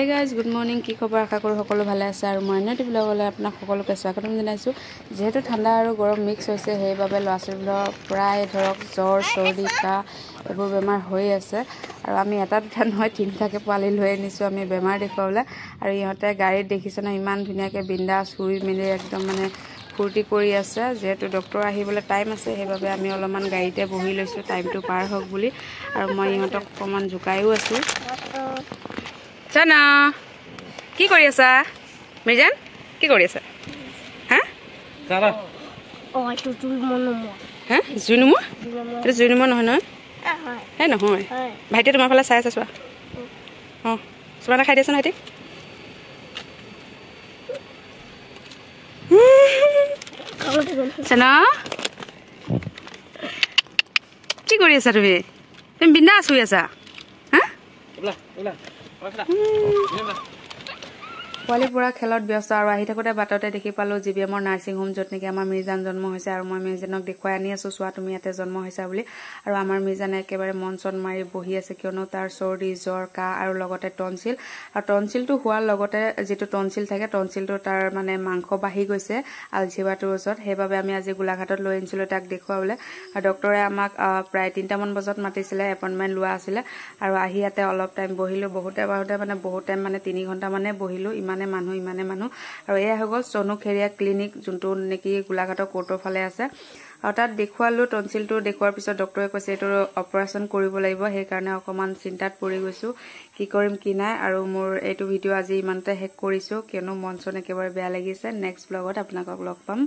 Hey guys, good morning. কি খবৰ? আশা কৰোঁ সকলো ভালে আছে। আৰু মই এনে ব্লগলৈ আপোনাক সকলোকে স্বাগতম জনাইছোঁ। যিহেতু ঠাণ্ডা আৰু গৰম মিক্স হৈছে, সেইবাবে ল'ৰা ছোৱালীবোৰৰ প্ৰায় ধৰক জ্বৰ, চৰ্দি, কাহ এইবোৰ বেমাৰ হৈ আছে। আৰু আমি এটা দুটা নহয়, তিনিটাকৈ পোৱালি লৈ আনিছোঁ আমি বেমাৰ দেখুৱাবলৈ। আৰু ইহঁতে গাড়ীত দেখিছে ন, ইমান ধুনীয়াকৈ বিন্দাছ শুই মেলি একদম মানে ফূৰ্তি কৰি আছে। যিহেতু ডক্টৰ আহিবলৈ টাইম আছে, সেইবাবে আমি অলপমান গাড়ীতে বহি লৈছোঁ, টাইমটো পাৰ হওক বুলি। আৰু মই ইহঁতক অকণমান জোকায়ো আছোঁ। জানা, কি কৰি আছা? মিৰ্জান, কি কৰি আছা? হা হা, জুই নুমোৱা? এইটো জুই নুমোৱা নহয় নহয়। হে নহয়, ভাইটিয়ে তোমাৰ ফালে চাই আছে, চোৱা। অঁ, চুমা এটা খাই দিয়াচোন ভাইটিক। চেনা, কি কৰি আছা তুমি? তুমি বিন্দাছ শুই আছা? হা, পোৱালি পূৰা খেলত ব্যস্ত। আৰু আহি থাকোঁতে বাটতে দেখি পালোঁ জি বি এমৰ নাৰ্ছিং হোম, য'ত নেকি আমাৰ মিৰ্জান জন্ম হৈছে। আৰু মই মিৰ্জানক দেখুৱাই আনি আছোঁ, চোৱা তুমি ইয়াতে জন্ম হৈছা বুলি। আৰু আমাৰ মিৰ্জানে একেবাৰে মন চন মাৰি বহি আছে, কিয়নো তাৰ চৰ্দি, জ্বৰ, কাহ আৰু লগতে টনচিল। আৰু টনচিলটো হোৱাৰ লগতে যিটো টনচিল থাকে, টনচিলটো তাৰ মানে মাংস বাঢ়ি গৈছে আলজিবাটোৰ ওচৰত। সেইবাবে আমি আজি গোলাঘাটত লৈ আনিছিলোঁ তাক দেখুৱাবলৈ। আৰু ডক্টৰে আমাক প্ৰায় 3টামান বজাত মাতিছিলে, এপইণ্টমেণ্ট লোৱা আছিলে। আৰু আহি ইয়াতে অলপ টাইম বহিলোঁ, বহুতে বহুতে মানে বহুত টাইম, মানে 3 ঘণ্টামানে বহিলোঁ, ইমানে মানুহ ইমানে মানুহ। আৰু এয়া হৈ গ'ল চনু খেৰীয়া ক্লিনিক, যোনটো নেকি গোলাঘাটৰ কোৰ্টৰ ফালে আছে। আৰু তাত দেখুৱালোঁ টনচিলটো। দেখুৱাৰ পিছত ডক্টৰে কৈছে এইটো অপাৰেশ্যন কৰিব লাগিব। সেইকাৰণে অকণমান চিন্তাত পৰি গৈছোঁ, কি কৰিম কি নাই। আৰু মোৰ এইটো ভিডিঅ' আজি ইমানতে শেষ কৰিছোঁ, কিয়নো মন চন একেবাৰে বেয়া লাগিছে। নেক্সট ব্লগত আপোনালোকক লগ পাম।